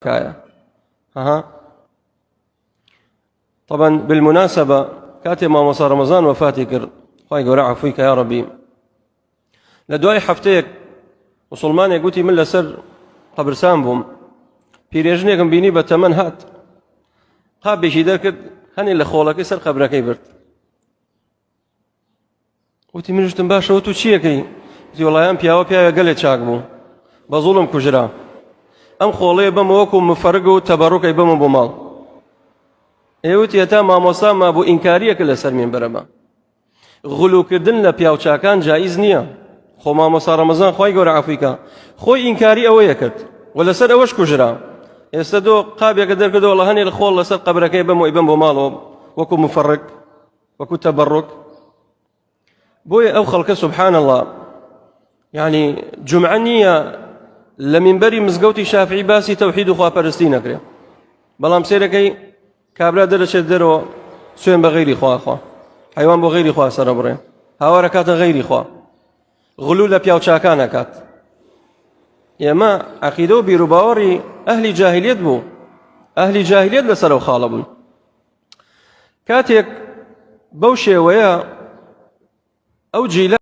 کایە ها طبعا بالمناسبة کاتێ مامۆستا ڕەمەزان وەفاتی کرد خوای گەورە عەفوی کە یا ڕەبی لە دوای هەفتەیەک مسلمانێک گوتی من لەسەر قەبرسان بووم پیرێژنێکم بینی بە تەمەن هات قابێکی دەرکرد هەنێ لە خۆڵەکەی سەر قەبرەکەی برد وتی من وتم باشە وتو چیەکەی وتی وەڵای ئەم پیاوە پیاوە گەلێ چاک بوو بە زوڵم کوژرا ئەم خۆڵەیە بەمە وەکو مفەرگ و تەبەڕوکەی بەمە بۆ ماڵ ئێوتی هەتا مامۆستا مابوو ئینکاریەکە لەسەر مێنبەرە بە غلوکردن لە پیاوچاکان جایز نییە خۆ مامۆستا ڕەمەزان خی گەورە عفویکە خۆی ئینکاری ئەوەیە کرد و لەسەر ئەوەش کوژرا ئێستا دۆ قابێکە دەرکردەوە لە هەنێ لە خۆڵ لەسەر قەبرەکەی بەم وی بەم بۆ ماڵەوە وەکو مفەڕک وەکو تەبەڕک بۆیە ئەو خەڵکە سبحان الله یعنی جمعە نییە لە منبەری مزگەوتی شافعی باسی تەوحید و خواپەرستی نەکرێ بەڵام سێرەکەی کابرا دەرەچێت دەرەوە سوێن بە غەیری خواخوا حیوان بۆ غەیری خوا سەرە بڕێ هاوارە کاتە غەیری خوا غلو لە پیاوچاکان ئەکات ئێمە عقیدە و بیروباوەڕی ئەهلی جاهلیت بوو ئەهلی جاهلیت لەسەر ئەو خاڵە بوون کاتێک بەو شێوەیە ئەو جیلە.